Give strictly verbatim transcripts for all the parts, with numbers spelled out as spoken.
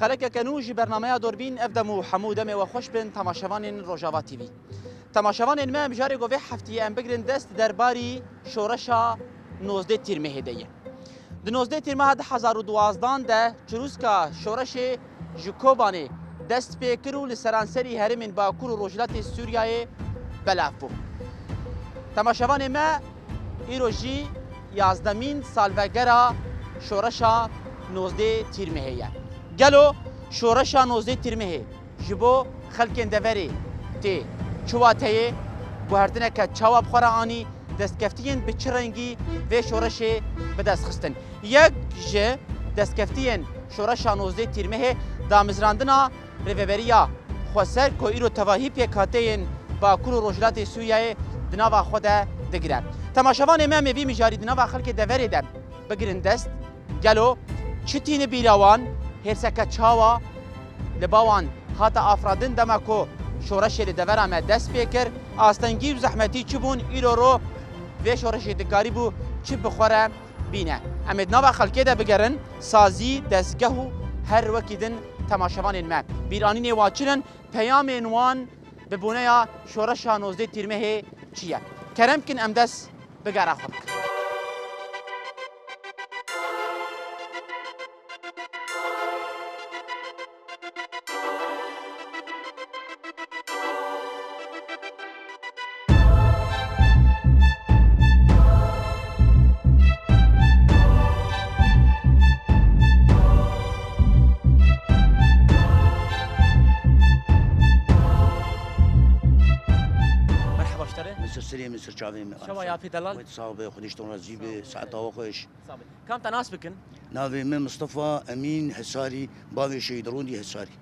Carekeke nû ji bernameya Dorbîn, ev dem û hemû demê we xweş bin temaşevanên Rojava T V. Temaşevanên me, em jarê ku vê heftiyê em bigrin dest derbarî şoreşa nozdeh Tîrmehê de ye. Di nozdeh Tîrmeha du hezar û duwazdan de çirûska şoreşê ji Kobanê dest pê kir û li seranserî herêmên Bakur û Rojhilatê Sûriyeyê belav bû. Temaşevanê me, îro jî yazdemîn salvegera şoreşa nozdeh Tîrmehê ye. Gelo şoreşa nozdeh Tîrmehê ji bo xelkên deverê tê çi wateyê, guhertineke çawa bi xwe re anî, destkeftiyên bi çi rengî vê şoreşê bi dest xistin? Yek ji destkeftiyên şoreşa nozdeh Tîrmehê damizrandina Rêveberiya Xweser ku îro tevahî pêkhateyên Bakur û Rojhilatê Sûriyeyê di nava xwe de digire. Temaşevanê me, em ê vî mijarî di nava xelkê deverê de bigirin dest. Gelo çi tîni bîra wan, hêrseke çawa li ba wan hate afradin dema ku şoreşê li devera me dest pê kir, astengî û zehmetî çi bûn, îro ro vê şoreşê dikarîbû çi bi xwe re bîne. Em ê di nava xelkê de bigerin, sazî, dezgeh û her wekî din temaşevanên me. Bîranînê wan çi ne, peyamên wan bi boneya şoreşa nozdeh Tîrmehê çi ye? Kerem kin em dest bi gera xwe bikin. Merhaba ji te re. Min ser serê, min ser çavê me. Çawa ya pê delal? Wet sax be, Xwedê ji te razî be, saeta we xweş. Sax be. Kam te nas bikin? Navê min Mistefa Emîn Hisarî, bavê Şehîd Rûndî Hisarî.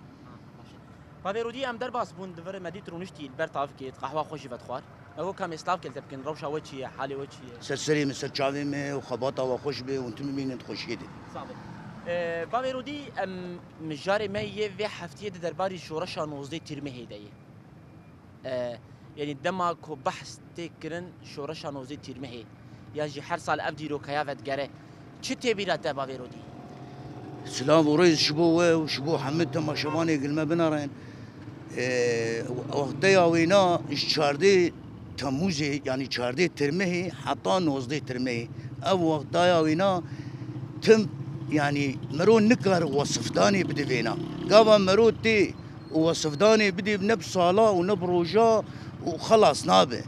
Bavê Rûdî, em derbas bûn, di vir me dît rûniştî li ber tavikê, qehwa xwe jî vedixwar. Ew kam ê silav kê li te bikin, rewşa we çi ye, halê we çi ye? Ser serê min, ser çavê me û xebata we xweş be û hûn tim bimînin di xweşiyê de. Sax be. Ee, bavê Rûdî, em mijarê me yê vê heftiyê di derbarî şoreşa nozdeh Tîrmehê de ye. E, yanî dema ku behs tê kirin şoreşa nozdeh Tîrmehê, ya jî her sal ev dîrokeya vedigere, çi tê bîra te, bavê Rûdî? Silav û rêz ji bo we û ji bo hemû temaşevanê gil me binêrin. E, wexteya wêna ji çardeh Temûzê, yanî çardeh Tirmehê heta nozdeh Tirmehê. Ev wexteya wêna tim, yanî mero nikare wesifdanê bide vêna. Gava mero tê û wesifdanê bidê ne bi sala û ne bi roja û xelas nabe.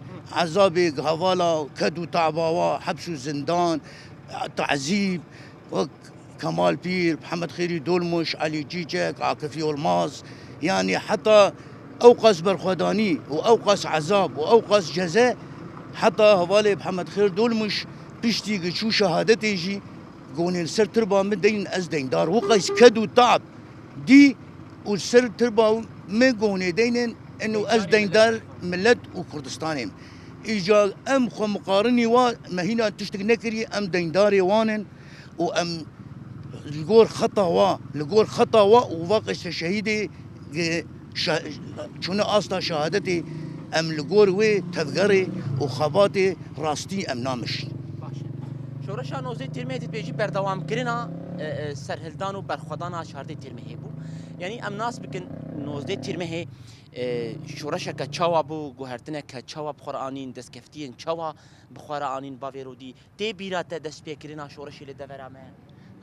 Ezabê hevala, ked û taba wa, heps û zindan, tazîb, wek Kemal Pîr, Mihemed Xêrî Dolmuş, Elî Çîçek, Akif Yolmaz, yanî heta ew qas berxwedanî û ew qas ezab û ew qas ceze, heta hevalê Mihemed Xêr Dolmuş piştî ku çû şehadetê jî gonên ser tirba min deynin ez deyndar. Wiqas ked û tab dî û ser tirba min gonê deynin, eno ez deyndar milet û Kurdistanê me. Îca em xwe miqarinî wa me hîna tiştek nekirî, em deyndarê wan in û em li gor xeta wa, li gor xeta wa û va qeşte şehîdê ge-, şa-, çûne asta şehadetê, em li gor wê tevgerê û xebatê rastî em namişin. Baş e. Şoreşa nozdeh Tîrmehê dibêjî berdewamkirina, e, e, serhildan û berxwedana çardeh Tîrmehê bû. Yanî em nas bikin nozdeh Tîrmehê, e, şoreşeke çawa bû, guhertineke çawa bi xwe re anîn, destkeftiyên çawa bi xwe re anîn, bavê Rûdî? Tê bîra te destpêkirina şoreşê li devera me?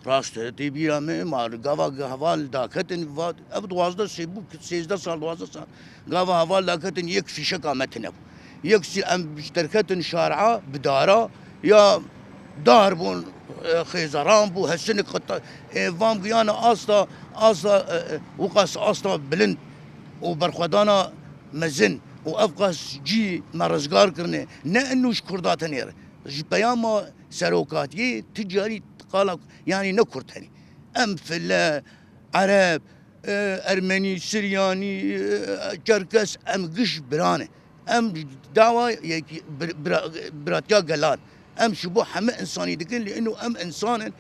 Rast e, tê bîra me, ma gava heval daketin, va, ev duwazdeh sê bû, sêzdeh sal, duwazdeh sal. Gava heval daketin, yek fîşeka me tune bû. Yek sî em derketin şaria, bi dara, ya dar bûn, e, xêzeran bû, hesinik xita, e, vam giyana asta, asta, e, e, wiqas asta bilind û berxwedana mezin û ev qas cî me rizgar kirine. Ne eno ji Kurda tenê re. Ji peyama serokatiyê ti carî qala, yanî ne Kurd tenê. Em file, Ereb, e, Ermenî, Siryanî, e, Çerkes, em giş bira ne. Em dawa yekî bir-, bira-, biratiya gelan. Em ji bo hemî însanî dikin, lê ino em însan in.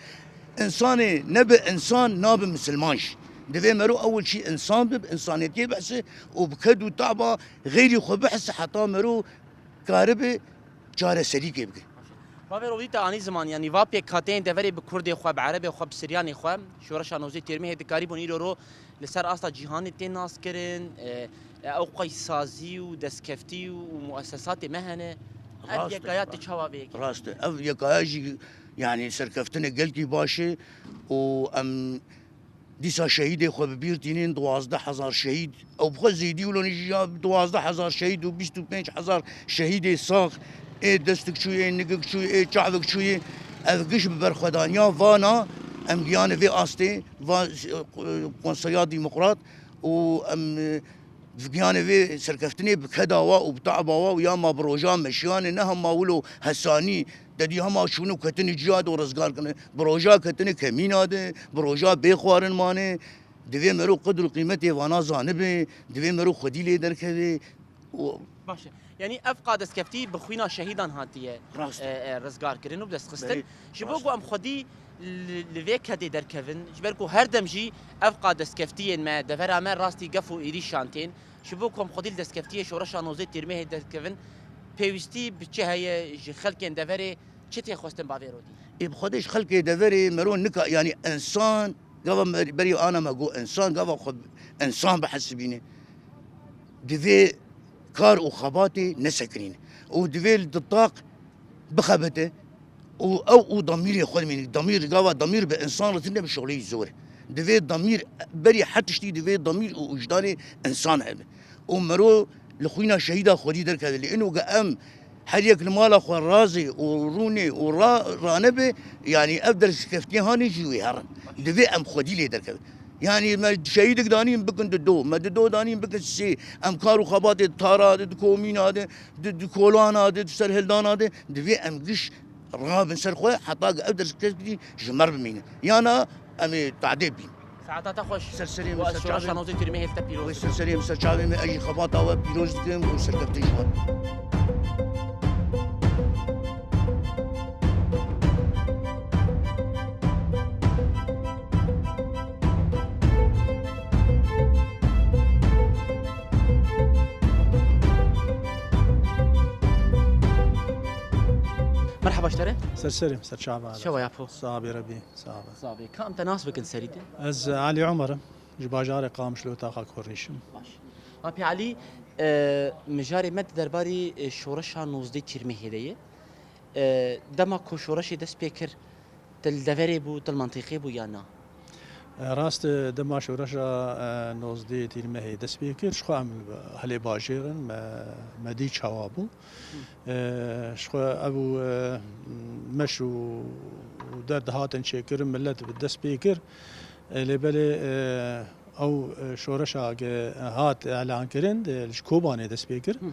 Însanê nebe însan nabe misilman jî. Divê mero ewil jî însan be, bi însaniyetiyê behse û bi ked û taba xeyrî xwe bihese heta mero karibe çareserîkê bike. Bavê Rodî te anî ziman, yanî va pêkhateyên deverê bi kurdê xwe, bi erebê xwe, bi siryanê xwe, şoreşa nozdeh Tîrmehê dikarîbûn îro ro li ser asta cîhanê tê naskirin, e, e, ew qey sazî û destkeftî û muesesatê me hene. Ev Rast e, yekaya tu rast. çawa vê yekê? Rast e. Ev yekaya jî, yanî serkeftinê gelkî baş e û em Dîsa şehîdê xwe bi bîr tînin, duwazdeh hezar şehîd. Ew bi xwe zêdî wilo nî jî ya duwazdeh hezar şehîd û bîst û pênc hezar şehîdê sax ê destik çûyê, ê nigik çûyê, ê çavik çûyê. Ev giş bi berxwedaniya vana em giyanê vê astê, va, e, Konseya Demokrat û em, e, Giyanê vê serkeftinê bi keda wa û bi taba wa û ya ma bi roja meşiyanê ne hema wilo hesanî, te dî hema çûn û ketinê ciya de û rizgar kirine. Bi roja ketinê kemîna de, bi roja bê xwarin mane. Divê mero qedr û qîmetê vana zanibe, divê mero xwedî lê derkeve. Û Baş e. Yanî ev qa destkeftî bi xwîna şehîdan hatiye, Rast e. e, e, rizgar kirin û bi dest xistin. Belê, Ji bo rast. ku em xwedî li, li vê kedê derkevin, ji ber ku her dem jî ev qa destkeftiyên me, devera me rastî gef û êrîşan tên, ji bo ku em xwedî li destkeftiyê şoreşa nozdeh Tîrmehê derkevin, pêwîstî bi çi heye, ji xelkên deverê çi tê xwestin bavê Rodî? Ê bi xwedê ji xelkê deverê mero nika, yanî insan, gava me, berî ana me got insan, gava xwe insan bihesibîne. Divê kar û xebatê nesekinîne. Û divê li ditaq bixebite û ew û damîrê xwe dimîne. Damîr, gava damîr bi insan re tune bi şoleyî zor e. Divê damîr, berî her tiştî divê damîr û wijdanê insan hebe. Û mero li xwîna şehîda xwedî derkeve. Lê îno ge em her yek li mala xwe razê û rûnê û ra-, ranebe, yanî ev derskeftiye hanê jî wê herin. Divê em xwedî lê derkevin. Yanî me şehîdik danîn bikin di do, me di do danîn bikin sê, em kar û xebatê di tara de, di komîna de, di, di kolana de, di serhildana de, divê em giş rabin ser xwe, heta ku ev derskeftiye ji me re bimîne. Yana em ê tadê bîn. Saeta te xweş. Ser serê Û min, ez ser şoreşa çavê min. nozdeh Tîrmehê li te pîroz Wê dikim. ser serê min, ser çavê min, ez jî xebata we pîroz dikim û serkeftin ji we. Merhaba ji te re. Ser serê min, ser çava. Çawa ya po? Saxbî Rebî, saxbî. Saxbî. Ka em te nas bikin serî te? Ez Elî Omer im. Ji bajarê Qamişlo taxa Kornîş im. Baş. Mapê Elî, e, mijarê me di derbarî, e, şoreşa nozdeh Tîrmehê de ye. E, dema ku şoreşê dest pê kir, tu li deverê bû, tu li mentiqê bû ya na? E, rast e, dema şoreşa, e, nozdeh Tîrmehê dest pê kir, ji xwe em helê bajêr in, me, me dî çawa bû. E, ji xwe ev û, e, meş û, û derd hatin çêkirin, milet bi dest pê kir. E, lê belê, e, ew, e, şoreşa ke hat elan kirin, e, ji Kobanê dest pê kir. Hı.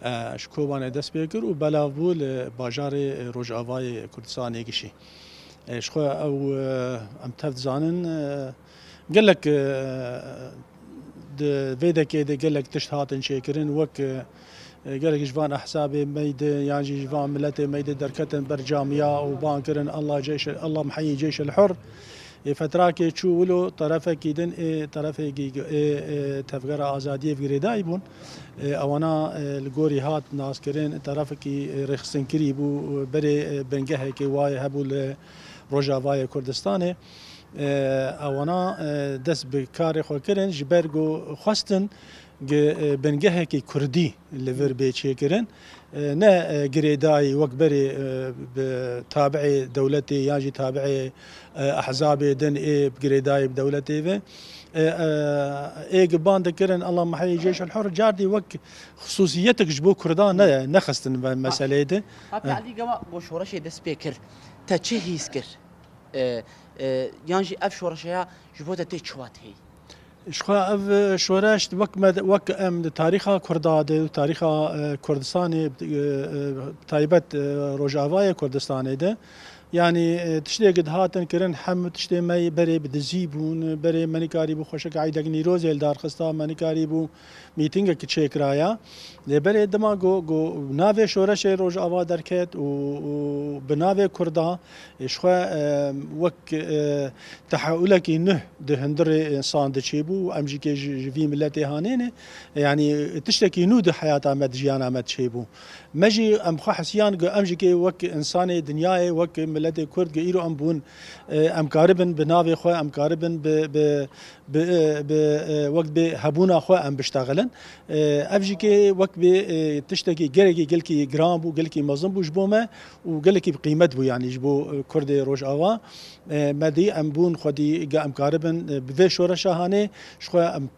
E, ji Kobanê dest pê kir û belav bû li bajarê, e, Rojavayê Kurdistanê gişî. E, ji xwe ew, e, em tev dizanin, e, gelek, e, di vê dekê de gelek tişt hatin çêkirin, wek, e, gelek ji van ehzabê me de yan jî ji van miletê me de derketin ber camiya û ban kirin, "Allah ceyşe-, Allah miheyî ceyşel hur." Ê fetrakê çû wilo terefekî din ê terefekî ê, ê tevgera azadiyê girêdayî bûn. Ê ewana, ê, li gorî hat naskirin terefekî, ê, rêxistinkirî bû, berê, ê, bingehekê wayê hebû li Rojavayê Kurdistanê. Ê, ewana, ê, dest bi karê xwe kirin, ji ber ku xwestin gi, e, bingehekî kurdî li vir bê çêkirin. E, ne, e, girêdayî wek berê, e, bi tabi'ê dewletê yan jî tabi'ê, e, ehzabê din ê girêdayî bi dewletê ve. E, e, ê gi ban dikirin, "Allah miheyî ceyşul hur", cardî wek xisûsiyetek ji bo kurdan ne, nexistin ve meseleyê de. Mapê Elî, gava ku şoreşê dest pê kir, te çi hîs kir? E, e, yan jî ev şoreşeya ji bo te tê çi wateyê? Ji xwe ev, e, şoreş wek me, wek em di tarîxa Kurda de, tarîxa, e, Kurdistanê, e, e, taybet, e, Rojavayê Kurdistanê de, Yanî, e, tiştê ku dihatin kirin, hemû tiştê me berê bi dizî bûn, berê me nikarîbû xweşik eydek Nîrozê li dar xista, me nikarîbû mîtingek çêkiraya. Lê berê dema ku, ku navê şoreşê Rojava derket û, û bi navê Kurda, e, ji xwe, e, wek, e, teheulekî nuh di hundirê însan diçêbû û em jî kê ji, ji vî miletê hanê ne, yanî tiştekî nû di heyata me, di jiyana me diçêbû. Me jî em xwe hesiyan ku em jî kê wek însanê dinyayê, wek miletê Kurd ku îro em bûn, e, em karibin bi navê xwe, em karibin bi, bi, bi, e, bi, e, wek bê hebûna xwe em biştexilin. E, ev jî kê wek bê, e, tiştekî gelekî, gelekî giran bû, gelekî mezin bû ji bo me û gelekî bi qîmet bû, yanî ji bo, e, Kurdê Rojava. E, me dî em bûn xwedî ge em karibin, e, bi vê şoreşa hanê, ji xwe em,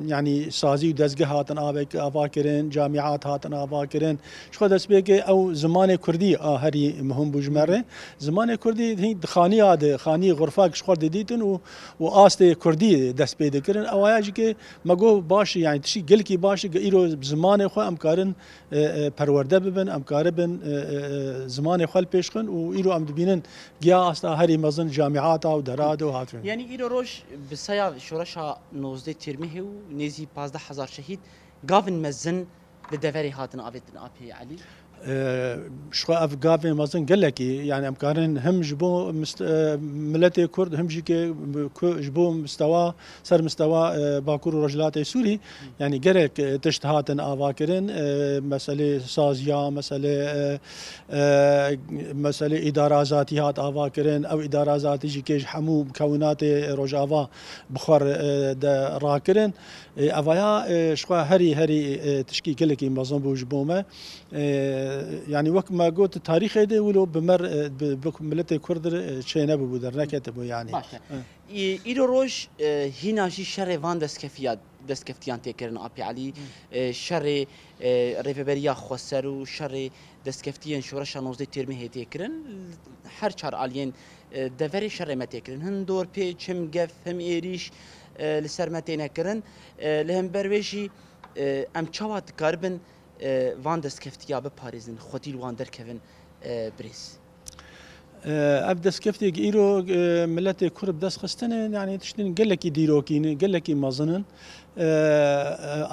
yanî sazî û dezgeh hatin avek-, ava kirin, camîat hatin ava kirin. Ji xwe destpêkê ew zimanê kurdî a herî muhim bû ji me re. Zimanê kurdî hîn di xaniya de, xanî xurfak ji xwe didîtin û, û astê kurdî dest pê dikirin. Ewaya jî ke me got baş e, yanî tiştî gelkî baş e, ke îro bi zimanê xwe em karin, e, e, perwerde bibin, em karibin, e, e, e, zimanê xwe li pêş xin û îro em dibînin giya asta herî mezin camîata û derade û hatibin. Yanî îro roj bi saya şoreşa nozdeh Tîrmihê û nêzî pazdeh hezar şehîd gavin mezin li deverê hatin avêtin apê Elî? E, ji xwe ev gavên mezin gelekî, yanî em karin him ji bo mist-, e, miletê Kurd, him jî ke ku ji bo mistewa, ser mistewa, e, Bakur û Rojhilatê Sûrî, yanî gelek, e, tişt hatin ava kirin, e, meselê saziya, meselê, e, e, meselê îdara zatî hat ava kirin, ew îdara zatî jî kê ji hemû mukewinatê Rojava bi xwe re, e, de rakirin. E, evaya, e, ji xwe herî, herî, e, tişkî gelekî mezin bû ji bo me. E, yanî wek me got, tarîxê de wilo bi me re, e, bi, bi miletê Kurd re, e, çênebûbû, derneketibû yanî. Baş e. Hı. Î-, îro roj, e, hîna jî şerê van destkefiya-, destkeftiyan tê kirin, Apê Elî. Hı. E, şerê, e, Rêveberiya Xweser û şerê destkeftiyên Şoreşa Nozdeh Têrmehê tê kirin. Her çar aliyên, e, deverê şerê me tê kirin. Hin dorpêç, him gef, him êrîş, e, li ser me têne kirin. E, li hember wê jî, e, em çawa dikaribin, e, van destkeftiya biparêzin, xwedî li wan derkevin, e, birêz? E, ev destkeftiyek îro, e, miletê Kurd bi dest xistine, yanî tiştên gelekî dîrokî ne, gelekî mezin in. E, e,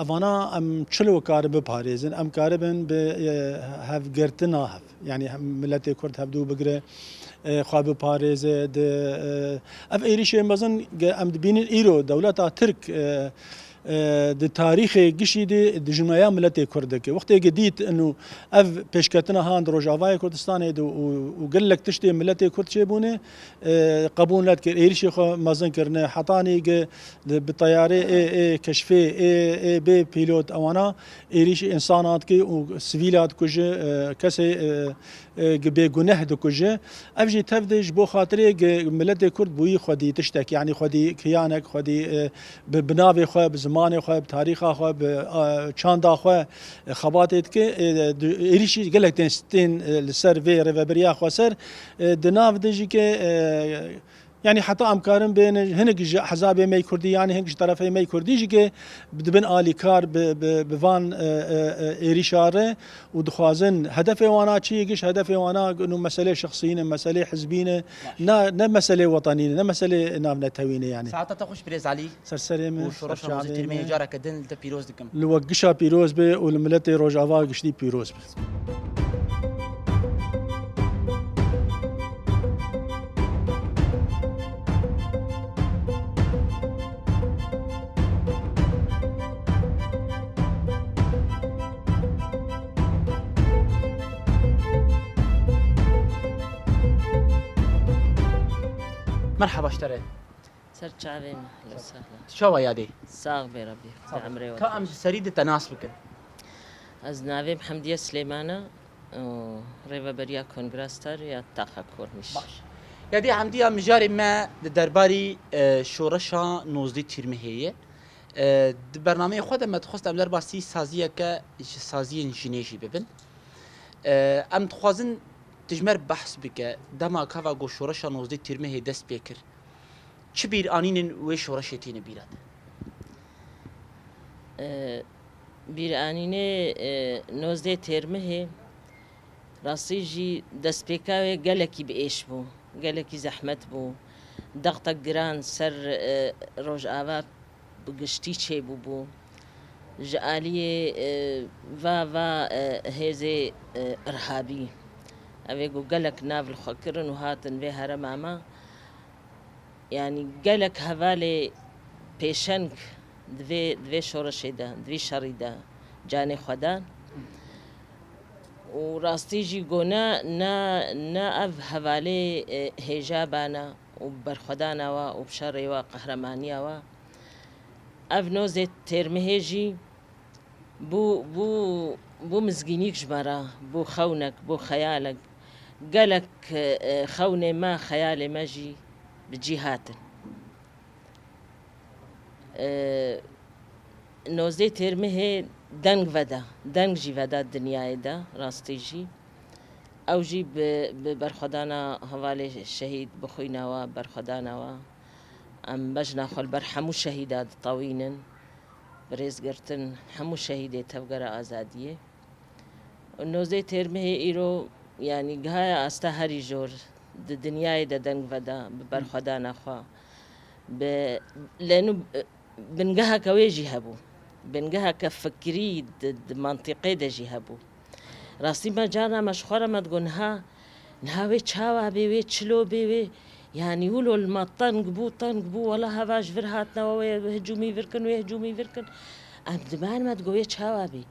evana em çilo karin biparêzin, em karibin bi, e, hevgirtina hev, yanî hem miletê Kurd hevdû bigire, e, xwe biparêze. Di, e, ev êrîşê mezin ge em dibînin îro dewleta Tirk, e, e, di tarîxê gişî de dijmiya miletê Kurd dike. Wextê ke dît inu ev pêşketina han di Rojavayê Kurdistanê de û, û gelek tiştê miletê Kurd çêbûne, e, qebûl nedikir. Êrîşê xwe mezin kirine. Hetanî ke di, bi teyarê ê, ê keşfê, ê, ê bê pîlot ewana êrîşî însanan dike û sivîla dikuje, e, kesê, e, e, gi bêguneh dikuje. Ev jî tev de ji bo xatirê gi miletê Kurd bûyî xwedî tiştek, yanî xwedî kiyanek, xwedî, e, bi, bi navê xwe, bi zimanê xwe, bi tarîxa xwe, bi, e, çanda xwe, e, xebatê dike. E, di, êrîşî gelek tên, tên, e, li ser vê rêveberiya xweser, e, di nav de jî ke, e, Yanî heta em karin bên hinek ji hezabê me kurdî, yanî hinek ji terefê me kurdî jî ke dibin alîkar bi, bi, bi van, e, e, e, êrîşa re û dixwazin hedefê wana çi ye, giş hedefê wana inu meselê şexsî ne, meselê hizbî ne, Baş. na, ne meselê wetanî ne, ne meselê navnetewî ne yanî. Saeta te xweş birêz Elî. Ser serê min, Û şoreşa ser çavê Nozî Tîrmehê min. Careke din li te pîroz dikim. Li we gişa pîroz be û li miletê Rojava giştî pîroz be. Merhaba ji te re. Ser çavê me, li sehla. Çawa yadê? Sax be Rebî, Sax be. Emrê we Ka em xweş. Ji serî di te nas bikin. Ez navê min Hemdiye Silêman e û rêveberiya Kongra Star ya Taxa Kornîş. Baş. Yadê Hemdiya mijarê me di derbarî, e, şoreşa nozdeh Tîrmihê ye. E, di bernameyê xwe de me dixwest em derbasî saziyeke ji saziyên jinê jî bibin. E, em dixwazin tu ji me re behs bike, dema ka va ku şoreşa nozdeh Tîrmihê dest pê kir. Çi bîranînên wê şoreşê tîne bîra te? E, bîranînê, e, nozdeh Têrmihê, Rastî jî destpêka wê gelekî bi êş bû, gelekî zehmet bû. Dextek giran ser, e, Rojava bi giştî çêbûbû. Ji aliyê, e, va, va, e, hêzê, e, irhabî. Ev ê ku gelek nav li xwe kirin û hatin vê herêma me. Yanî gelek hevalê pêşeng di vê, di vê şoreşê de, di vî şerî de canê xwe dan. Û rastî jî ku ne, ne, ne ev hevalê, e, hêja bana û bi berxwedana we û bi şerê we, qehremaniya we. Ev nozê Têrmihê jî bû, bû, bû mizgînîk ji me re, bû xewnek, bû xeyalek. Gelek, e, xewnê me, xeyalê me jî bi cî hatin. E, nozdeh Têrmihê deng veda, deng jî veda dinyayê de, rastî jî. Ew jî bi, bi berxwedana hevalê şehîd, bi xwîna we, berxwedana we. Em bejna xwe li ber hemû şehîda ditewînin, bi rêzgirtin hemû şehîdê tevgera azadiyê. Nozdeh Têrmihê îro, yanî, gihaye asta herî jor, di dinyayê de deng veda bi berxwedana xwe. Bi, lê nû, bingeheke wê jî hebû. Bingeheke fikirî di, di mantîqê de jî hebû. Rastî me carna me ji xwe re me digot, niha, niha wê çawa bê, wê çilo bê, wê, yanî wilo li me teng bû, teng bû, wela heva ji vir hatine we, wê hicûmî vir kin, wê hicûmî vir kin. Em diman me digot, wê çawa bê?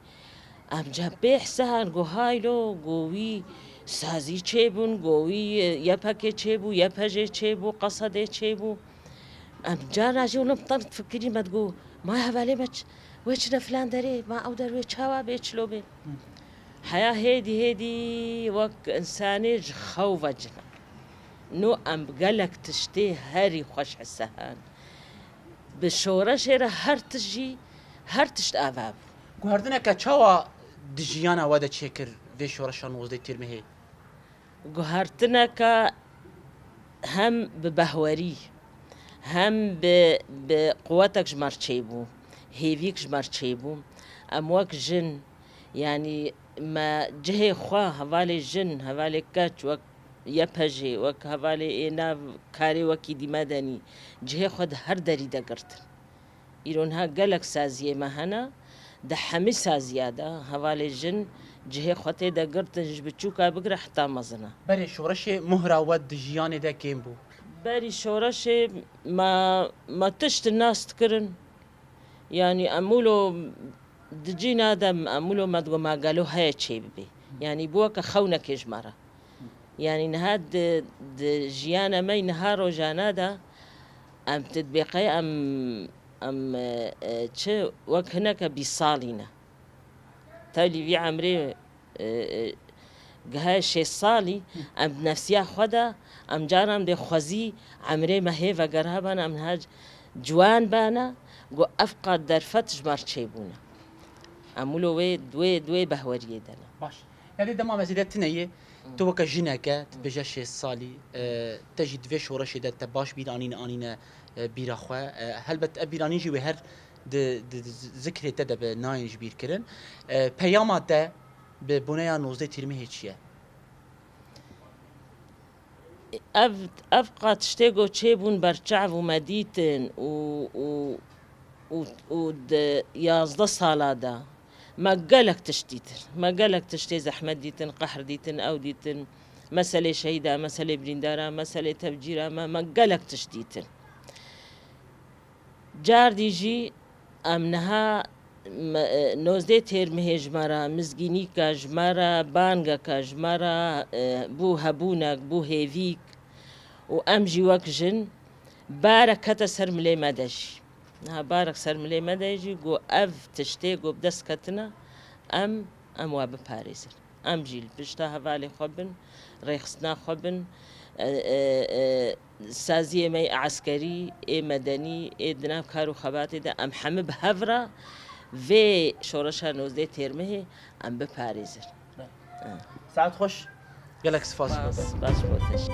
Em cem pê hise han, got, haylo, got, wî sazî çêbûn, got, wî, e, Y P G çêbû, Y P J çêbû, Qesedê çêbû. Em carna jî wilo teng difikirî, me digot, ma hevalê me ç-, wê çine filan derê, ma ew der wê çawa bê, çilo bê? Heya hêdî hêdî wek însanê ji xew vecine. Nû em gelek tiştê herî xweş hise han. Bi şoreşê re her tişt jî, her tişt ava bû. Guhertineke çawa di jiyana we de çêkir vê şoreşa nozdeh Têrmihê? Guhertineke hem bi behwerî, hem bi, bi quwetek ji me re çêbû, hêvîk ji me re çêbû. Em wek jin, yanî me cihê xwe, hevalê jin, hevalê keç, wek Y P J, wek hevalê ê nav karê wekî dî medenî, cihê xwe di her derî de girtin. Îro niha gelek saziyê me hene, di hemî saziya de hevalê jin cihê xwe tê de girtin, ji biçûka bigire heta mezina. Berê şoreşê muhra we di jiyanê de kêm bû? Berî şoreşê me, me tişt nas dikirin. Yanî em wilo di cîna de em wilo me digot, ma gelo heye çê bibê. Yanî bû weke xewnekê ji me re. Yanî niha di, di jiyana me yî niha rojane de em ti dibê qey em, em, e, e, çi wek hineke bîst salî ne. Tevlî vî emrê, e, e, gihe şêst salî, em di nefsiya xwe de, em caran dê xwezî emrê me hê vegerha bana, em niha ciwan bana, got ev qat derfet ji me re çêbûne. Em wilo wê, di wê, di wê behweriyê de ne. Baş. Yanî dema me zêde tune yê, tu weke jineke, tu dibêje şêst salî, e, te jî di vê şoreşê de te baş bîr anîne, anîne, e, bîra xwe. E, helbet ev bîranîn jî wê her di, di, di zikrê te de bi nayên ji bîr kirin. E, peyama te bi boneya nozdeh Tîrmihê çi ye? Ev, ev qat tiştê ku çêbûn ber çav û me dîtin û, û, û, û di yazdeh sala de me gelek tişt dîtin. Me gelek tiştê zehmet dîtin, qehr dîtin, ew dîtin. Meselê şehîda, meselê birîndara, meselê tevcîra me, me gelek tişt dîtin. Cardî jî em niha me, e, nozdeh Têrmihê ji me re, mizgînîka ji me re, bangeka ji me re, e, bû hebûnek, bû hêvîk û em jî wek jin barek kete ser milê me de jî. Niha barek ser milê me de jî got ev tiştê ku bi dest ketine em, em wa biparêzin. Em jî li pişta hevalê xwe bin, rêxistina xwe bin, e, e, e, saziyê me yê eskerî, ê medenî, ê di nav kar û xebatê de em hemî bi hev re vê şoreşa nozdeh Têrmihê em biparêzin. Saet xweş. Gelek spas. Spas, spas bo te.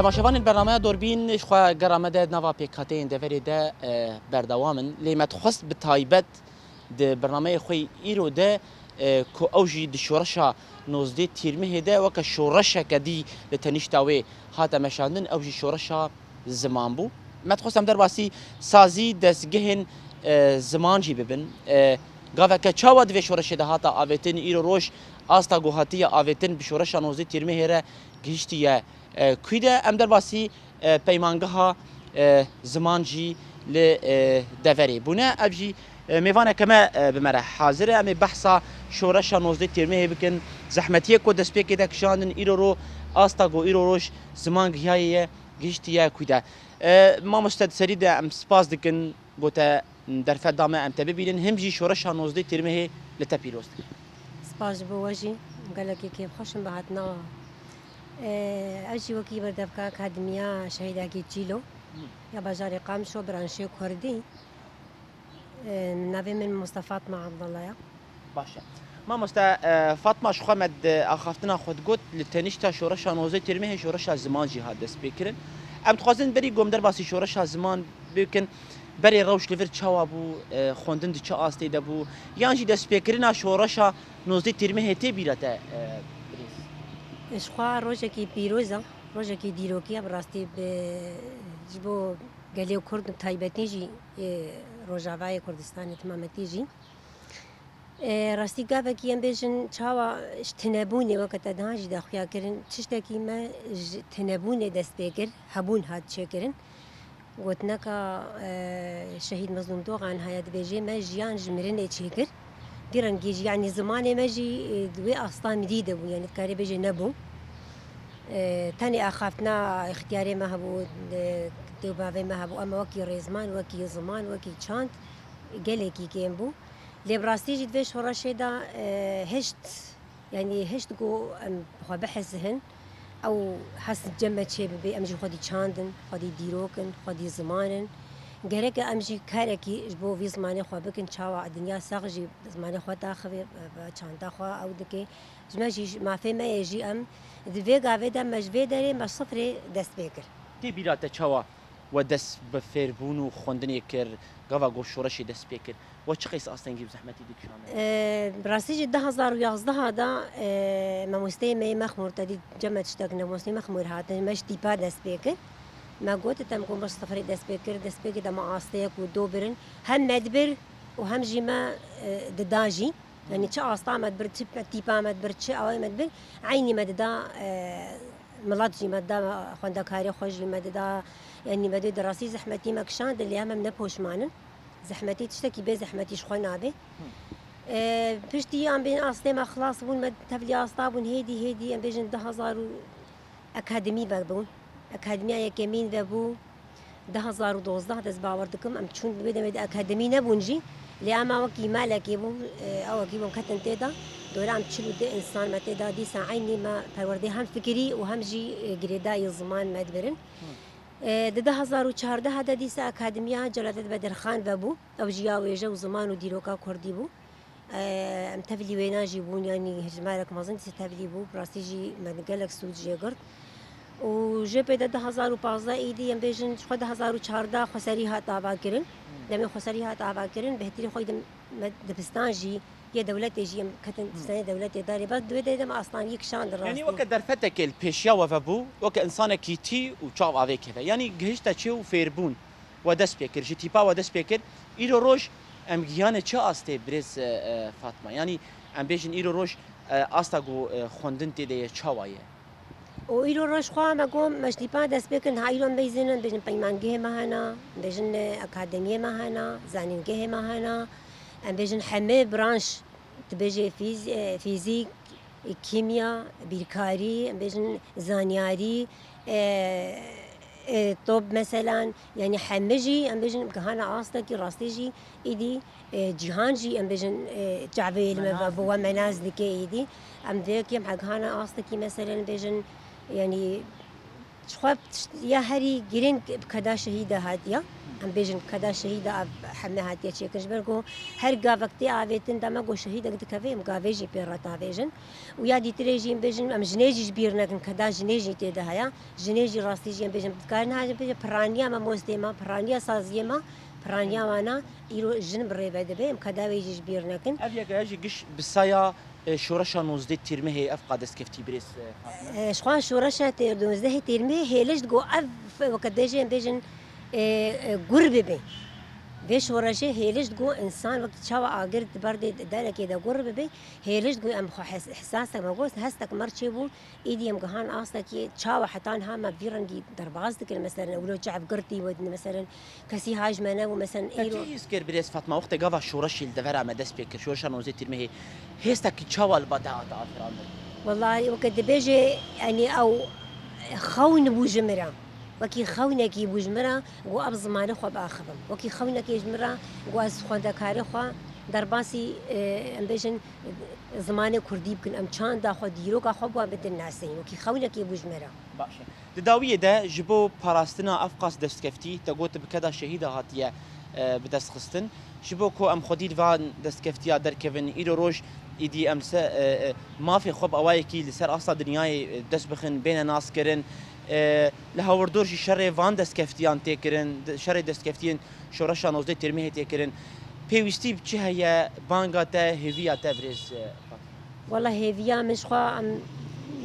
Temaşevanên bernameya Dorbîn, ji xwe gera me de nava pêkhateyên deverê de, e, berdewam in. Lê me dixwest bi taybet di bernameyê xwe yî îro de, e, ku ew jî di şoreşa nozdeh Tîrmihê de weke şoreşeke dî li tenişta wê hate meşandin, ew jî şoreşa ziman bû. Me dixwest em derbasî sazî destgehên, e, ziman jî bibin. E, gaveke çawa di vê şoreşê de hate avêtin, îro roj asta ku hatiye avêtin bi şoreşa nozdeh Tîrmihê re gihiştiye, e, kû de? Em derbasî, e, peymangeha, e, ziman jî li, e, deverê bûne. Ev jî, e, mêvaneke me, e, bi me re hazir e. Em ê behsa şoreşa nozdeh Tîrmihê bikin. Zehmetiyê ku destpêkê de kişandin, îro ro asta ku îro roj ziman gihaye ye, gihiştiye kû de. E, mamoste, di serî de em spas dikin ku te derfet da me em te bibînin. Him jî şoreşa nozdeh Tîrmihê li te pîroz dikin. Spas ji bo we jî. Gelekî kêfxweş im bi hatina we. E, ez jî wekî berdevka Akademiya Şehîdekî Çîlo ya bajarê Qamişlo, branşê Kurdî. E, navê min Mustafa Fatma Abdullah ya. Baş e. Mamoste, e, Fatma, ji xwe me di axaftina xwe digot, li tenişta şoreşa nozdeh Tîrmihê şoreşa ziman jî hat destpêkirin. Em dixwazin berî ku em derbasî şoreşa ziman bikin, berê rewş li vir çawa bû, e, xwendin di çi astê de bû, yan jî destpêkirina şoreşa nozdeh Tîrmihê tê bîra te, e, birêz? Ji xwe rojekî pîroz e, rojekî dîrokî ye bi rastî, bi, ji bo gelê Kurd, bi taybetî jî, e, Rojavayê Kurdistanê timametî jî. E, rastî gavekî em bêjin çawa ji tinebûnê, weke te niha jî de xuya kirin, tiştekî me ji tinebûnê dest pê kir, hebûn hat çêkirin. Gotineka, e, Şehîd Mezlûm Dogan heye, dibêje, me jiyan ji mirinê çêkir. Vî rengî jî, yanî zimanê me jî, e, di wê asta mirî de bû, yanî dikarê bêje nebû. E, tenê axaftina îxtiyarê me hebû, e, dê û bavê me hebû, ema wekî rêzman, wekî ziman, wekî çand gelekî kêm bû. Lê bi rastî jî di vê şoreşê de, e, hişt, yanî hişt ku em xwe bihesihin, ew hes cem me çê bibe, em jî xwedî çand in, xwedî dîrok in, xwedî ziman in. Gereke em jî karekî ji bo vî zimanê xwe bikin, çawa dinya sax jî zimanê xwe daxive, bi çanda xwe ew dike. Ji me jî, mafê me ye jî, em di vê gavê de me ji vê derê me sifrê dest pê kir. Tê bîra te çawa we dest bi fêrbûn û xwendinê kir, gava ku şoreşê dest pê kir? We çi qeys astengî û zehmetî dikişandin? Ee, bi rastî jî du hazar û yazdeh de, ee, mamosteyê me yê Mexmûr, te dî cem me tiştek ne, mamosteyê Mexmûr hatin, me ji tîpa dest pê kir. Me got, te em ku me sifrê dest pê kir, dest pê kir de me asteyek û do birin. Hem me dibir û hem jî me, ee, dida jî. Yanî çi asta me dibir, çi tîpa me dibir, çi awayê me dibir, eynî me dida, e, milet jî me dida, xwendekarê xwe jî me dida. Yanî me dê di rastî zehmetî me kişand, lê em, em ne poşman in. Zehmetî tiştekî bê zehmetî ji xwe nabe. E, piştî em bên astê me xilas bûn, me tevlî asta bûn, hêdî hêdî em bêjin du hazar û akademî vebûn. Akademiya yekemîn vebû du hazar û dozdeh, ez bawer dikim, em çûn wê demê de akademî nebûn jî. Lê ema wekî malekê bû, e, ew wekî bûn ketin tê de. Dora em çil û du însan me tê de, dîsa eynî me perwerdê hem fikirî û hem jî, e, girêdayî ziman me dibirin. E, di du hazar û çardeh de dîsa Akademiya Celadet Bedirxan vebû. Ew jî ya wêje û ziman û dîroka kurdî bû. Em tevlî wêna jî bûn, yanî hejmarek mezin dîsa tevlî bû, bi rastî jî me gelek sûd jê girt. Û jê pê de du hazar û pazdeh îdî, em bêjin, ji xwe du hazar û çardeh xweserî hat avakirin. Demê xweserî hat avakirin, bêhtirî xwe de me dibistan jî yê dewletê jî em ketin dibistanê dewletê darê. Bes di wê derê de me astaniyê kişand rastî. Yanî weke derfetekê li pêşiya we vebû, weke însanekî tî û çav avê keve. Yanî gihişte çê û fêrbûn we dest pê kir, ji tîpa we dest pê kir. Îro roj em gihane çi astê, birêz, e, e, Fatma? Yanî em bêjin îro roj, e, asta ku, e, xwendin tê de ye, çawa ye? Û îro roj xwe me got, me ji tîpa dest pê kir, niha îro em bêjin, em bêjin peymangehê me hene, em bêjin, e, akademiyê me hene, zanîngehê me hene, em bêjin hemê branş, dibêje fîz-, e, fîzîk, kîmya, bîrkarî, em bêjin zanyarî, e, e, top meselan, yanî heme jî, em bêjin, gihana astekî rastî jî, îdî, e, cîhan jî, em bêjin, e, çavê li me ve, bi we me nas dike îdî. Em vê yekê em gihana astekî, meselen, bêjin, yanî, ji xwe tişt-, ya herî girîng bi keda şehîd de hatiye. Em bêjin keda şehîda ev heme hatiye çêkirin, ji ber ku her gavek tê avêtin, dema ku şehîdek dikeve, em gavê jî pê re davêjin. Û ya dîtirê jî em bêjin, em jinê jî ji bîr nekin, keda jinê jî tê de heye. Jinê jî rastî jî em bêjin, dikarin ha jî bêjin piraniya mamostê me, piraniya saziyê me, piraniya wana îro jin bi rê ve dibe, em keda wê jî ji bîr nekin. Ev yek e jî giş bi saya, e, şoreşa nozdeh Tîrmehê ev qa destkeftî birêz, e, Fatma? E, ji xwe şoreşa tê-, nozdehê Tîrmehê hêliş digo ev f-, weke dê jî em bêjin, e, e, gur bibe. Vê şoreşê hêliş digo însan wekî çawa agir di ber dê derekê de gur bibe, hêliş digo em xwe hes-, hesasek me got, hestek mer çêbû, Êdî em gihan astekî çawa heta niha me vî rengî derbas dikirin, meselen, ewlo çav girtî we, meselen, kesî haj me nebû, meselen, Te îro. Kî hîs kir birêz Fatma, wextê gava şoreşê li devera me dest pê kir, şoreşa nozdeh Tîrmehê, hêstekî çawa li ba te hate afirandin? Wellahî, weke dibêje, yanî ew xewn bû ji min re. Wekî xewnekî bû ji min re, ku ev zimanê xwe biaxivim. Wekî xewnekê ji min re, ku ez xwendekarê xwe derbasî, e, em bêjin, zimanê kurdî bikin, em çanda xwe, dîroka xwe bi wan bidin nasîn. Wekî xewnekê bû ji me re. Baş e. Di dawiyê de ji bo parastina ev qas destkeftî, te got bi keda şehîda hatiye, e, bi dest xistin. Ji bo ku em xwedî li van destkeftiya derkevin, îro roj êdî em li ser, e, e, mafê xwe bi awayekî li ser asta dinyayê, e, dest bixin, bêne naskirin. E, li hawirdor jî şerê van destkeftiyan tê kirin, de-, şerê destkeftiyên Şoreşa nozdeh Tîrmehê tê kirin. Pêwîstî bi çi heye? Banga te, hêviya te birêz, e, Fatma? Wela hêviya min ji xwe em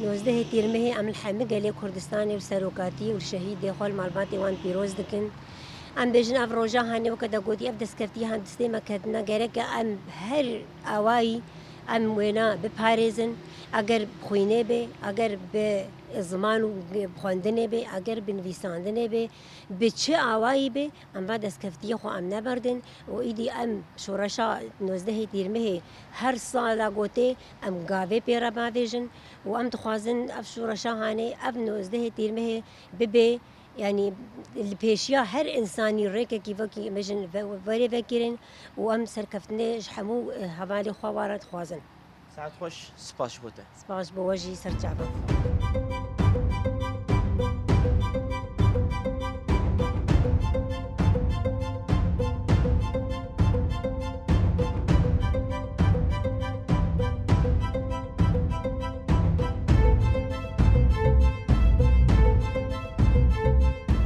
nozdehê Tîrmehê em li hemî gelê Kurdistanê û serokatî û şehîdê xwe li malbatê wan pîroz dikin. Em bêjin ev roja hanê weke te gotî ev destkeftî han distê me ketine gereke em her awayî em wêna biparêzin. Eger bi xwînê be, eger bi ziman û xwendinê be, eger bi nivîsandinê be, bi çi awayî be, em va destkeftiyê xwe em neberdin û îdî em şoreşa nozdehê Tîrmehê her sala gotê em gavê pê re bavêjin û em dixwazin ev şoreşa hanê ev nozdehê Tîrmehê bibe, yanî li pêşiya her însanî rêkekî vekî em bêjin ve-, verê vekirin û em serkeftinê ji hemû, eh, hevalê xwe wa re dixwazin. Saet xweş, spas ji bo te. Spas ji bo we jî, ser çava.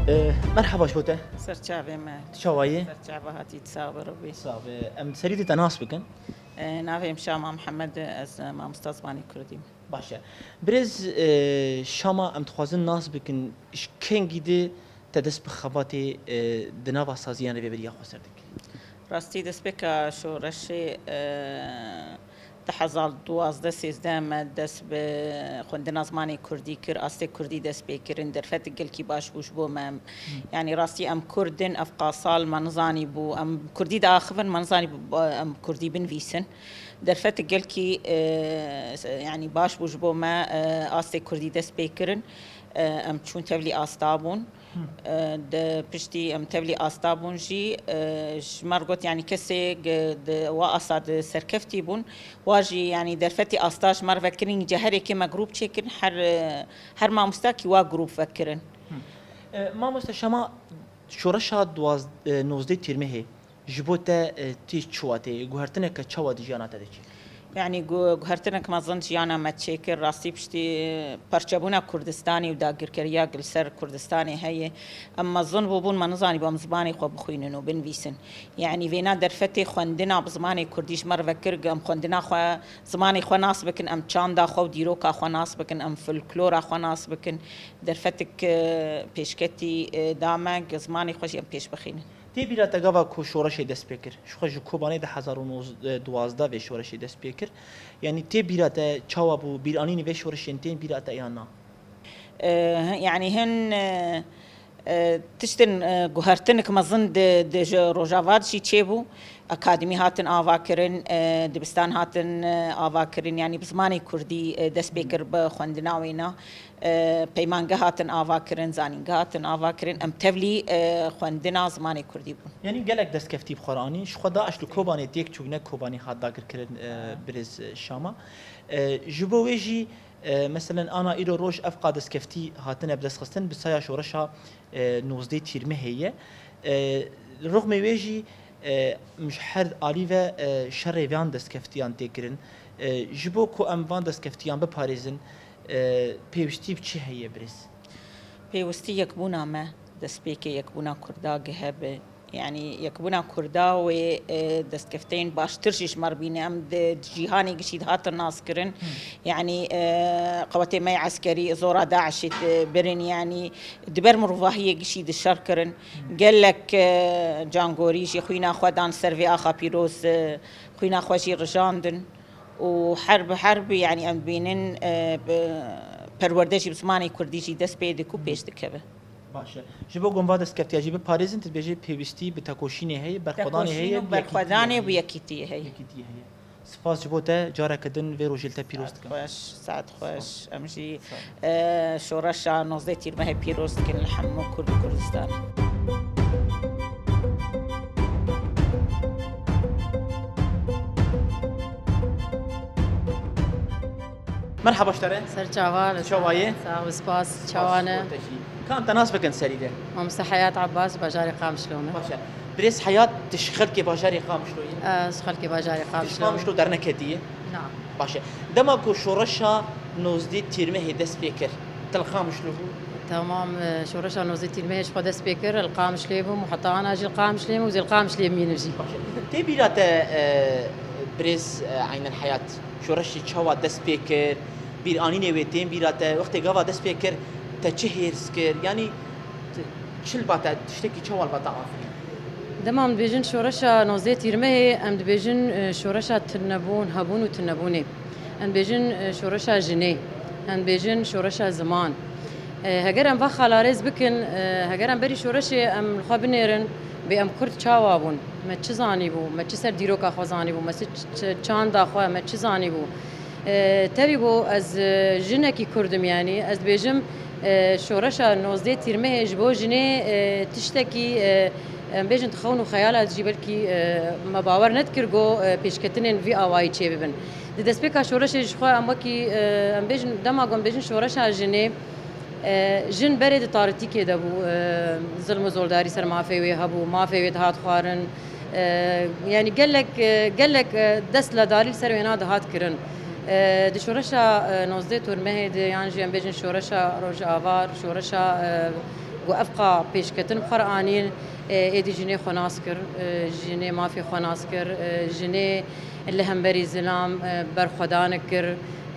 Eh, merhaba ji bo te. Ser çavê me. Tu çawa yî? Ser çava hatî, sax be, Rebî. Sax be. Em serî di te nas bikin. E, navê min Şama Mihemed e, ez, e, mamosta zimanê kurdî me. Baş e. Birêz, e, Şama, em dixwazin nas bikin, ji kengî de te dest bi xebatê, e, di nava saziyan rêveberiya xweser dikirî? Rastî destpêka şoreşê, e, di hezar duwazdeh sêzdeh me dest bi xwendina zimanê kurdî kir, astê kurdî dest pê kirin, derfetek gelkî baş bû ji bo me. Yanî rastî em kurd in, ev qasal me nizanî bû, em kurdî diaxivin, me nizanî bû, em kurdî binivîsin. Derfetek gelkî, e, yanî baş bû ji bo me, e, astê kurdî dest pê kirin. E, em çûn tevlî asta bûn. E, di piştî em tevlî asta bûn jî, e, ji me re got, yanî kesê ge-, di wa asta di serkeftî bûn, wa jî, yanî derfetî asta ji me re vekirin, ceherêkê me grûp çêkirin, her, e, her mamostakî wa grûp vekirin. E, mamoste Şama, şoreşa duwaz-, e, nozdeh Tîrmehê, ji bo te, e, tê çi watê? Guhertineke çawa di jiyana te de çêkir? Yanî gu-, guhertinek mezin jiyana me çêkir. Rastî piştî, e, perçebûna Kurdistanê û dagirkeriya li ser Kurdistanê heye. Em mezin bûbûn, me nizanîbû em zimanê xwe bixwînin û binivîsin. Yanî vêna derfetê xwendina bi zimanê kurdî ji me re vekir, em xwendina xwe, zimanê xwe nas bikin, em çanda xwe û dîroka xwe nas bikin, em folklora xwe nas bikin. Derfetek, e, pêşketî, e, da me, zimanê xwe jî em pêş bixînin. Tê bîra te gava ku şoreşê dest pê kir? Ji xwe ji Kobanê di hezar û nozde, duwazdeh vê şoreşê dest pê kir. Yanî tê bîra te çawa bû? Bîranînê vê şoreşên tên bîra te yan na? E, yanî hin, e, e, tiştin, e, guhertinek mezin di, di ji Rojava jî çêbû. Akademî hatin ava kirin, e, dibistan hatin, e, ava kirin. Yanî bi zimanê kurdî, e, dest pê kir bi xwendina wêna. E, peymangeh hatin ava kirin, zanîngeh hatin ava kirin. Em tevlî, e, xwendina zimanê kurdî bûn. Yanî gelek destkeftî bi xwe re anî. Ji xwe DAIŞ li Kobanê têk çû, ne Kobanê hat dagirkirin, e, birêz, e, Şama. E, ji bo wê jî, e, meselen ana îro roj ev qa destkeftî hatine bi dest xistin, bi saya şoreşa, e, nozdeh Tîrmehê ye. E, Li rixmê wê jî, e, ji her alî ve, e, şerê van destkeftiyan tê kirin. E, ji bo ku em van destkeftiyan biparêzin, e, pêwistî bi çi heye birêz? Pêwistî yekbûna me, destpêkê yekbûna Kurda gihe bi. Yanî yekbûna Kurda wê, e, destkefteyên baştir jî ji me re bîne. Em di cîhanê gişî dihatin naskirin. Yanî, e, qewetê me yê eskerî zora DAIŞê dibirin, yanî di ber mirovahiyê gişî dişer kirin. Gelek, e, cangorî jî xwîna xwe dan ser vê axa pîroz, e, xwîna xwe jî rijandin û herb herb, yanî em dibînin, e, bi, perwerde jî bi zimanê kurdî jî dest pê dike û pêş dikeve. Baş e. Ji bo ku em va destkeftiya jî biparêzin, tu dibêjî pêwîstî bi tekoşînê heye, berxwedanê heye, û bi yekîtiyê berxwedanê û bi heye. Yekîtiyê heye. Yekîtiyê heye. Spas ji bo te, careke din vê rojê li te pîroz dikim. Saet xweş, saet xweş. Spas. Em jî, sağ ol, e, şoreşa nozdeh Tîrmehê pîroz dikin li hemû Kurd û Kurdistanê. Merhaba ji te re. Ser çava, li çawa ye? Sağ ol, spas. Çawa ne? Spas, te jî. Ka em te nas bikin serî de? Mamoste Heyat Abbas, bajarê Qamişlo me. Baş e. Birêz Heyat, tu ji xelkê bajarê Qamişlo yî? Ez ji xelkê bajarê Qamişlo. Tu ji Qamişlo derneketî yî? Na. Baş e. Dema ku şoreşa nozdeh Tîrmehê dest pê kir, tu li Qamişlo bû? Tamam, e, şoreşa nozdeh Tîrmehê ji xwe dest pê kir, li Qamişlê bûm û heta ana jî li Qamişlê me û zê li Qamişlê mînim jî. Baş e. Tê bîra te, e, birêz, e, Eynel Heyat, şoreşê çawa dest pê kir? Bîranînê wê tên bîra te? Wextê gava dest pê kir, te çi hêrs kir? Yanî, t-, çi li ba te, tiştekî çawa li ba te afirî? Dema em dibêjin şoreşa nozdeh Tîrmehê, em dibêjin, e, şoreşa tunebûn, hebûn û tunebûnê. Em dibêjin, e, şoreşa jinê. Em dibêjin şoreşa ziman. E, heger em va xalarêz bikin, e, heger em berî şoreşê em li xwe binêrin, bê em Kurd çawa bûn? Me çi zanîbû? Me çi ser dîroka xwe zanîbû? Me çi ç-, çanda xwe, me çi zanîbû? E, tevî ku ez, e, jinekî Kurd im, yanî ez dibêjim, e, şoreşa nozdeh Tîrmehê ji bo jinê, e, tiştekî, e, em bêjin di xewn û xeyala jî belkî, e, me bawer nedikir ku, e, pêşketinên vî awayî çêbibin. Di destpêka şoreşê ji xwe em wekî, e, em bêjin, dema ku em bêjin şoreşa jinê, e, jin berê di tarîtîkê de bû, e, zilm û zordarî ser mafê wê hebû, mafê wê dihat xwarin, e, yanî gelek, e, gelek, e, destledarî li ser wêna dihat kirin. E, di şoreşa, e, nozdeh Tîrmehê de yan jî em bêjin şoreşa Rojava, şoreşa, e, ku evqa pêşketin bi xwe re anîn, e, êdî jinê xwe nas kir, e, jinê mafê xwe nas kir, e, jinê li hemberî zilam, e, berxwedanik kir.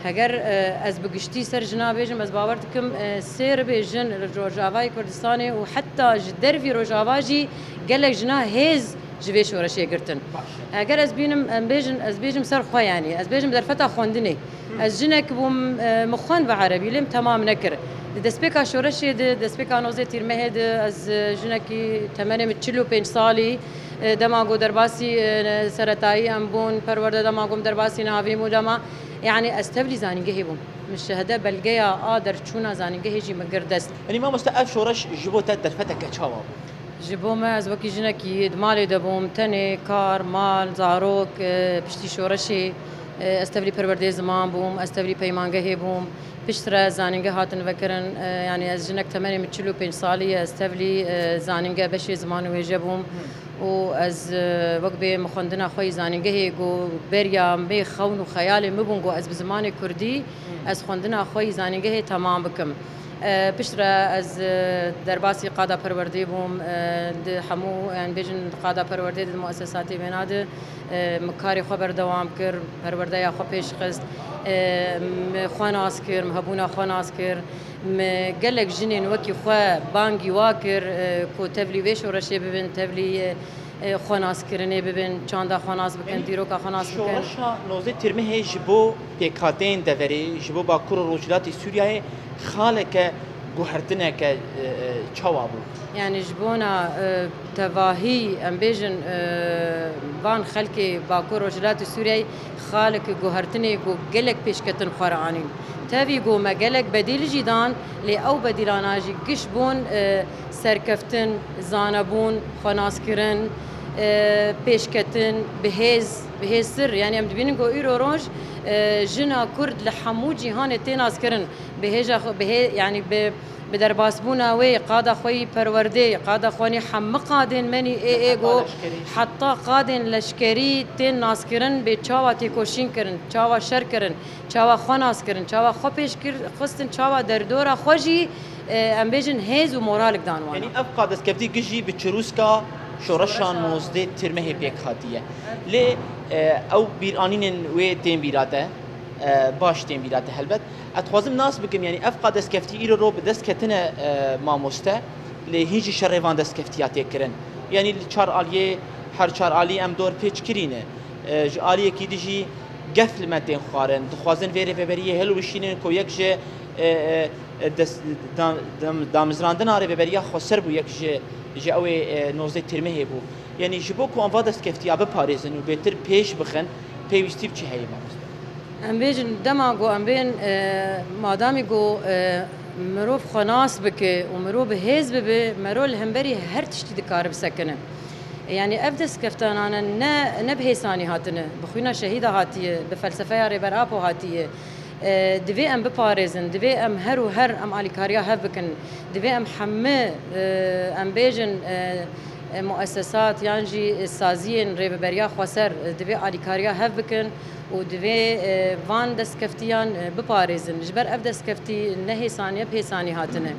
Heger, e, ez bi giştî ser jina bêjim, ez bawer dikim, e, sê ribê jin li Rojavayê Kurdistanê û heta ji dervî Rojava jî gelek jina hêz ji vê şoreşê girtin. Baş e. Heger ez bînim, em bêjin, ez bêjim ser xwe, yanî ez bêjim derfeta xwendinê. Hı. Ez jinek bûm, e, min xwend bi erebî, lê min temam nekir. Di destpêka şoreşê de, destpêka nozdeh Tîrmehê de, ez, e, jinekî temenê min çil û pênc salî, e, dema ku derbasî, e, seretayî em bûn, perwerde dema ku min derbasî navîm û dema, yanî ez tevlî zanîngehê bûm. Min şehde belgeya a derçûna zanîngehê jî min girt dest. Yanî mamoste, ev şoreş ji bo te derfeteke çawa bû? Ji bo me, ez wekî jinekî di malê de bûm, tenê, kar, mal, zarok, e, piştî şoreşê, e, ez tevlî perwerdeyê ziman bûm, ez tevlî peymangehê bûm. Piştre zanînge hatin vekirin, e, yanî ez jinek temenê min çil û pênc salî ye, ez tevlî, e, zanînge beşê ziman û wêje bûm. Hı. Û ez, e, wek bê min xwendina xwe yî zanîngehê ku beriya mê xewn û xeyalê min bûn ku ez bi zimanê kurdî, hı, ez xwendina xwe yî zanîngehê temam bikim. E, piştre ez, e, derbasî qada perwerdê bûm, e, di hemû, em bêjin, qada perwerdê di muesesatê wêna de, e, min karê xwe berdewam kir, perwerdeya xwe pêş xist, e, min xwe nas kir, min hebûna xwe nas kir, min gelek jinên wekî xwe bangî wa kir, e, ku tevlî vê şoreşê bibin, tevlî, e, e, xwenaskirinê bibin, çanda xwe nas bikin, yanî dîroka xwe nas bikin. Şoreşa nozdeh Tîrmehê ji bo pêkhateyên deverê, ji bo Bakur û Rojhilatê Sûriyeyê xaleke guhertineke, e, e, çawa bû? Yanî ji bona, e, tevahî, em bêjin, e, van xelkê Bakur Rojhilatê Sûriyeyê xaleke guhertinê ku gelek pêşketin xwe re anîn. Tevî ku me gelek bedîl jî dan, lê ew bedîlana jî giş bûn, e, serkeftin, zanebûn, xwenaskirin, e, pêşketin, bi hêz, bi hêztir. Yanî em dibînin ku îro roj, e, jina Kurd li hemû cîhanê tê naskirin. Bi hêja xwe, bi hê-, yanî bi, Bi derbasbûna wê, qada xwe yî perwerdê, qada xwe nî hemî qadên menî ê ê go, heta qadên leşkerî tên naskirin, bê çawa têkoşîn kirin, çawa şer kirin, çawa xwe nas kirin, çawa xwe pêş kir, xistin, çawa derdora xwe jî, e, em bêjin hêz û moralik dan wana. Yanî ev qa destkeftî gijî bi çirûska şoreşa nozdeh Tîrmehê pêk hatiye. Lê, e, ew bîranînên wê tên bîra te, e, baş tên bîra te helbet. Ez dixwazim nas bikim, yanî ev qa destkeftî îro ro bi dest ketine, e, mamoste, lê hîn jî şerê van destkeftiya tê kirin. Yanî li çar aliyê, her çar alî em dor pêç kirî ne. E, ji aliyekî dî jî gef li me tên xwarin. Dixwazin vê rêveberiyê hilwişînin ku yek ji, e, e, e, des-, da-, dam-, damizrandina rêveberiya xweser bû, yek ji, ji ew ê, e, nozdeh Tîrmehê bû. Yanî ji bo ku em va destkeftiya biparêzin û bêtir pêş bixin, pêwîstî bi çi heye mamoste? Em bêjin dema ku em bên, e, madamî ku, e, mirov xwe nas bike û mirov bi hêz bibe, mero li hemberî her tiştî dikare bisekine. Yanî ev destkeftanane ne, ne bi hêsanî hatine, bi xwîna şehîda hatiye, bi felsefeya Rêber Apo hatiye. E, divê em biparêzin, divê em her û her em alîkariya hev bikin, divê em hemî, e, em bêjin, e, e, muessesat yan jî saziyên rêveberiya xweser, e, divê alîkariya hev bikin û divê, e, van destkeftiyan, e, biparêzin. Ji ber ev destkeftî ne hêsanî ye, bi hêsanî hatine.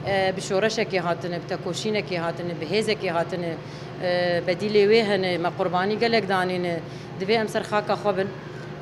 E, bi şoreşekê hatine, bi tekoşînekê hatine, bi hêzekê hatine. E, bedîlê wê hene, me qurbanî gelek danîne. Divê em ser xaka xwe bin.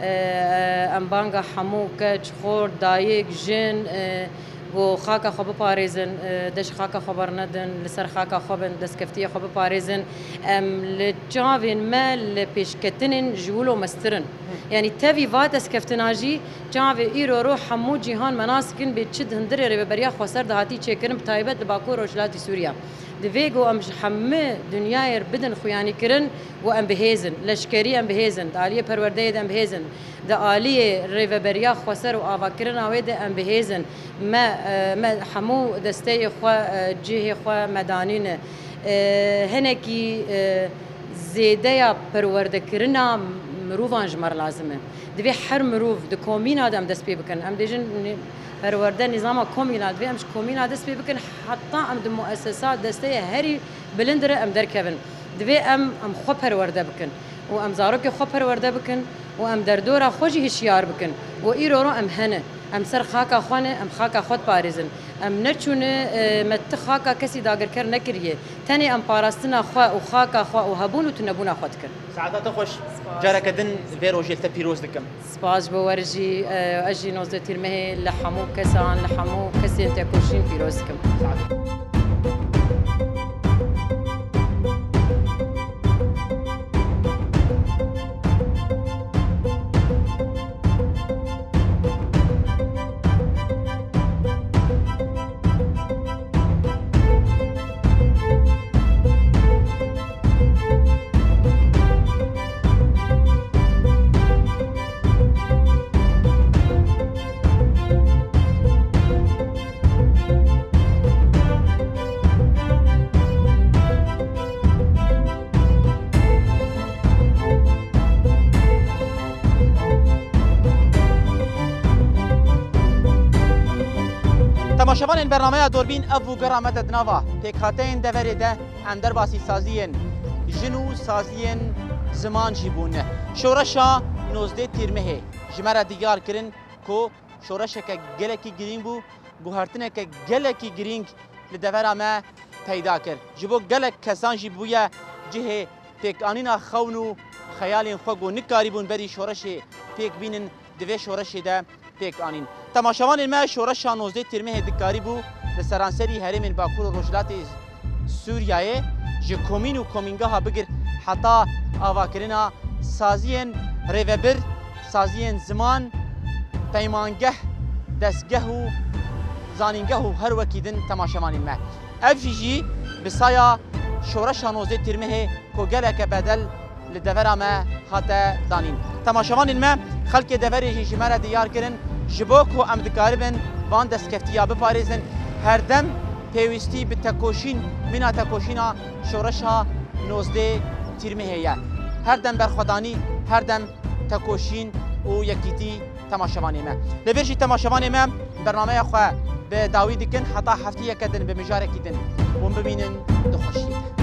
E, em banga hemû keç, xort, dayik, jin, e, ku xaka xwe biparêzin, e, de ji xaka xwe bernedin, li ser xaka xwe bin, destkeftiyê xwe biparêzin. Em li çavên me li pêşketinên ji wilo mestir in. Yanî tevî va destkeftina jî çavê îro ro hemû cîhan me nas dikin bê çi di hundirê Rêveberiya Xweser de hatî çêkirin, bi taybet li Bakur Rojhilatî Sûriya. Divê ku em ji hemî dinyayê re bidin xuyanîkirin, ku em bi hêz in. Leşkerî em bi hêz in, di aliyê perwerdeyê de em bi hêz in, di aliyê rêveberiya xweser û avakirina wê de em bi hêz in. Me, e, me hemû desteyê xwe, e, cihê xwe me danîne. E, hinekî, e, zêdeya perwerdekirina mirovan ji me re lazim e. Divê her mirov di komîna de em dest pê bikin. Em dêjin ni-, perwerde nîzama komînal, divê em ji komîna dest pê bikin, heta em di muessesa desteyê herî bilind re em derkevin. Divê em, em xwe perwerde bikin û em zarokê xwe perwerde bikin û em derdora xwe jî hişyar bikin. Û îro ro em hene. Em ser xaka xwe ne, em xaka xwe diparêzin. Em neçûne, e, me ti xaka kesî dagirker nekiriye. Tenê em parastina xwe û xaka xwe û hebûn û tunebûna xwe dikin. Saeta te xweş. Spas. Careke din vê rojê li te pîroz dikim. Spas ji bo we re jî, e, ez jî nozdeh Tîrmehê li hemû kesan, li hemû kesên tekoşîn pîroz dikim. Saet. Temaşevanên bernameya Dorbîn, ev bû gera me de di nava pêkhateyên deverê de. Em derbasî saziyên jin û saziyên ziman jî bûne. Şoreşa nozdeh Tîrmehê ji me re diyar kirin ku şoreşeke gelekî girîng bû, guhertineke gelekî girîng li devera me peyda kir. Ji bo gelek kesan jî bûye cihê pêkanîna xewn û xeyalên xwe ku nikarîbûn berî şoreşê pêk bînin, di vê şoreşê de pêk anîn. Temaşevanên me, şoreşa nozdeh Tîrmehê dikarîbû li seranserî herêmên Bakur û Rojhilatê Sûriyeyê, ji komîn û komîngeha bigir heta avakirina saziyên rêvebir, saziyên ziman, peymangeh, destgeh û zanîngeh û her wekî din temaşevanên me. Ev jî jî bi saya şoreşa nozdeh Tîrmehê ku geleke bedel li devera me hate danîn. Temaşevanên me, xelkê deverê jî ji me re diyar kirin, ji bo ku em dikaribin van destkeftiya biparêzin, herdem pêwîstî bi tekoşîn, mîna tekoşîna şoreşa nozdeh Tîrmehê ye. Herdem berxwedanî, herdem tekoşîn û yekîtî temaşevanê me. Li vir jî temaşevanê me bernameya xwe Bi dawî dikin heta heftiyeke din bi mijarekî din hûn bimînin di xweşiyê de.